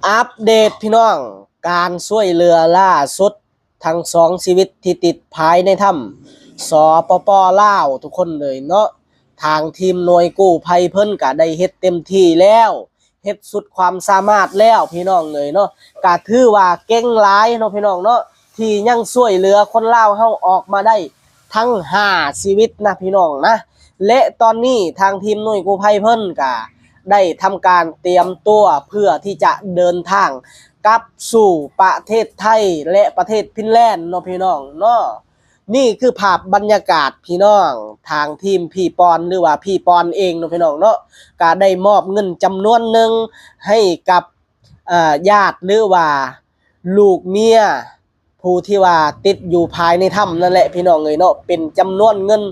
ອັບເດດພີ່ນ້ອງ ການຊ່ວຍເຫຼືອລ່າສຸດທັງສອງຊີວິດທີ່ຕິດພາຍໃນຖ້ຳ ສປປ ລາວ ທຸກຄົນເລີຍເນາະ. ທາງທີມໜ່ວຍກູ້ໄພເພິ່ນກະໄດ້ເຮັດເຕັມທີ່ແລ້ວ ເຮັດສຸດຄວາມສາມາດແລ້ວພີ່ນ້ອງເອີຍເນາະ. ກະຖືວ່າເກັ່ງຫຼາຍເນາະພີ່ນ້ອງເນາະ ທີ່ຍັງຊ່ວຍເຫຼືອຄົນລາວເຮົາອອກມາໄດ້ທັງຫ້າຊີວິດນະພີ່ນ້ອງນະ. ແລະຕອນນີ້ທາງທີມໜ່ວຍກູ້ໄພເພິ່ນກະໄດ້ທຳການຕຽມຕົວເພື່ອທີ່ຈະເດີນທາງກັບສູ່ປະເທດໄທ ແລະປະເທດຟິນແລນເນາະພີ່ນ້ອງເນາະ. ນີ້ຄືພາບບັນຍາກາດພີ່ນ້ອງ ທາງທີມພີ່ປອນ ຫຼືວ່າພີ່ປອນເອງເນາະພີ່ນ້ອງເນາະ ກະໄດ້ມອບເງິນຈຳນວນໜຶ່ງໃຫ້ກັບ ເອີ ຍາດ ຫຼືວ່າລູກເມຍ ຜູ້ທີ່ວ່າຕິດຢູ່ພາຍໃນຖ້ຳນັ້ນແຫຼະພີ່ນ້ອງເອີຍເນາະ. ເປັນຈຳນວນເງິນ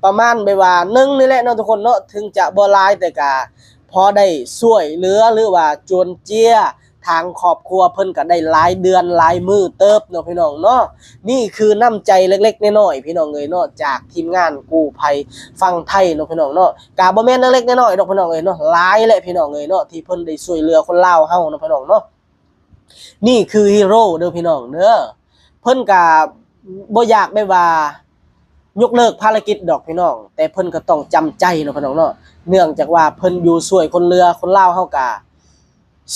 ປະມານແບບວ່າໜຶ່ງນີ້ແຫຼະເນາະທຸກຄົນເນາະ ເຖິງຈະບໍ່ຫຼາຍແຕ່ກະພໍໄດ້ຊ່ວຍເຫຼືອ ຫຼືວ່າຈຸນເຈືອ ທາງຄອບຄົວເພິ່ນກະໄດ້ຫຼາຍເດືອນຫຼາຍມື້ເຕີບເນາະພີ່ນ້ອງເນາະ. ນີ້ຄືນ້ຳໃຈເລັກໆນ້ອຍໆພີ່ນ້ອງເອີຍເນາະ ຈາກທີມງານກູ້ໄພຝັ່ງໄທເນາະພີ່ນ້ອງເນາະ. ກະບໍ່ແມ່ນເລັກໆນ້ອຍໆດອກພີ່ນ້ອງເອີຍເນາະ ຫຼາຍແຫຼະພີ່ນ້ອງເອີຍເນາະ ທີ່ເພິ່ນໄດ້ຊ່ວຍເຫຼືອຄົນລາວເຮົາເນາະພີ່ນ້ອງເນາະ. ນີ້ຄືຮີໂຣເດີ້ພີ່ນ້ອງເດີ້. ເພິ່ນກະບໍ່ຢາກແບບວ່າຍົກເລີກພາລະກິດດອກພີ່ນ້ອງ ແຕ່ເພິ່ນກະຕ້ອງຈຳໃຈເນາະພີ່ນ້ອງເນາະ ເນື່ອງຈາກວ່າເພິ່ນຢູ່ຊ່ວຍຄົນເຫຼືອຄົນລາວເຮົາກະ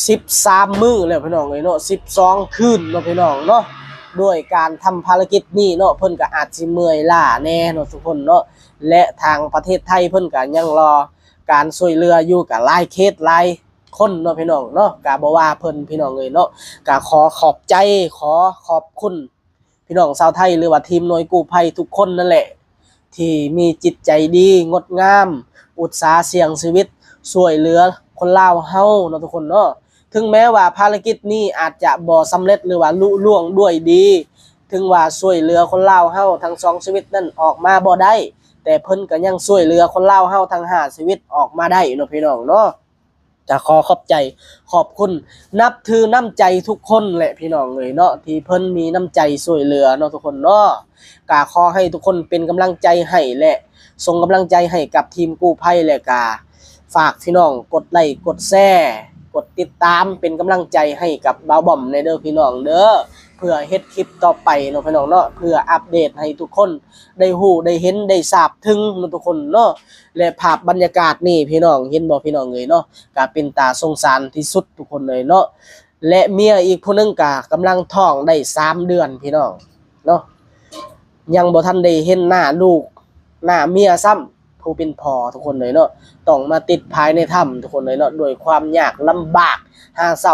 ສິບສາມມື້ແລ້ວພີ່ນ້ອງເອີຍເນາະ ສິບສອງຄືນເນາະພີ່ນ້ອງເນາະ. ດ້ວຍການທຳພາລະກິດນີ້ເນາະ ເພິ່ນກະອາດຊິເມື່ອຍລ້າແດ່ເນາະທຸກຄົນເນາະ. ແລະທາງປະເທດໄທເພິ່ນກະຍັງລໍການຊ່ວຍເຫຼືອຢູ່ ກະຫຼາຍເຂດຫຼາຍຄົນເນາະພີ່ນ້ອງເນາະ. ກະບໍ່ວ່າເພິ່ນພີ່ນ້ອງເອີຍເນາະ ກະຂໍຂອບໃຈ ຂໍຂອບຄຸນ ພີ່ນ້ອງຊາວໄທ ຫຼືວ່າທີມໜ່ວຍກູ້ໄພທຸກຄົນນັ້ນແຫຼະ ທີ່ມີຈິດໃຈດີງົດງາມ ອຸດສາສ່ຽງຊີວິດຊ່ວຍເຫຼືອຄົນລາວເຮົາເນາະທຸກຄົນເນາະ. ເຖິງແມ້ວ່າພາລະກິດນີ້ອາດຈະບໍ່ສຳເລັດ ຫຼືວ່າລຸລ່ວງດ້ວຍດີ ເຖິງວ່າຊ່ວຍເຫຼືອຄົນລາວເຮົາທັງສອງຊີວິດນັ້ນອອກມາບໍ່ໄດ້ ແຕ່ເພິ່ນກະຍັງຊ່ວຍເຫຼືອຄົນລາວເຮົາທັງຫ້າຊີວິດອອກມາໄດ້ເນາະພີ່ນ້ອງເນາະ. ກະຂໍຂອບໃຈຂອບຄຸນ ນັບຖືນ້ຳໃຈທຸກຄົນແຫຼະພີ່ນ້ອງເອີຍເນາະ ທີ່ເພິ່ນມີນ້ຳໃຈຊ່ວຍເຫຼືອເນາະທຸກຄົນເນາະ. ກະຂໍໃຫ້ທຸກຄົນເປັນກຳລັງໃຈໃຫ້ ແລະສົ່ງກຳລັງໃຈໃຫ້ກັບທີມກູ້ໄພ ແລະກະຝາກພີ່ນ້ອງກົດໄລ້ກົດແຊ ກົດຕິດຕາມເປັນກຳລັງໃຈໃຫ້ກັບບ່າວບອມແດ່ເດີ້ພີ່ນ້ອງເດີ້ ເພື່ອເຮັດຄລິບຕໍ່ໄປເນາະພີ່ນ້ອງເນາະ ເພື່ອອັບເດດໃຫ້ທຸກຄົນໄດ້ຮູ້ໄດ້ເຫັນໄດ້ຊາບເຖິງເນາະທຸກຄົນເນາະ. ແລະພາບບັນຍາກາດນີ້ພີ່ນ້ອງເຫັນບໍ່ພີ່ນ້ອງເອີຍເນາະ ກະເປັນຕາສົງສານທີ່ສຸດທຸກຄົນເລີຍເນາະ. ແລະເມຍອີກຜູ້ໜຶ່ງກະກຳລັງທ້ອງໄດ້ສາມເດືອນພີ່ນ້ອງເນາະ ຍັງບໍ່ທັນໄດ້ເຫັນໜ້າລູກໜ້າເມຍຊ້ຳ ຜູ້ເປັນພໍ່ທຸກຄົນເລີຍເນາະ ຕ້ອງມາຕິດພາຍໃນຖ້ຳທຸກຄົນເລີຍເນາະ ດ້ວຍຄວາມຍາກລຳບາກ ຫາເຊົ້າ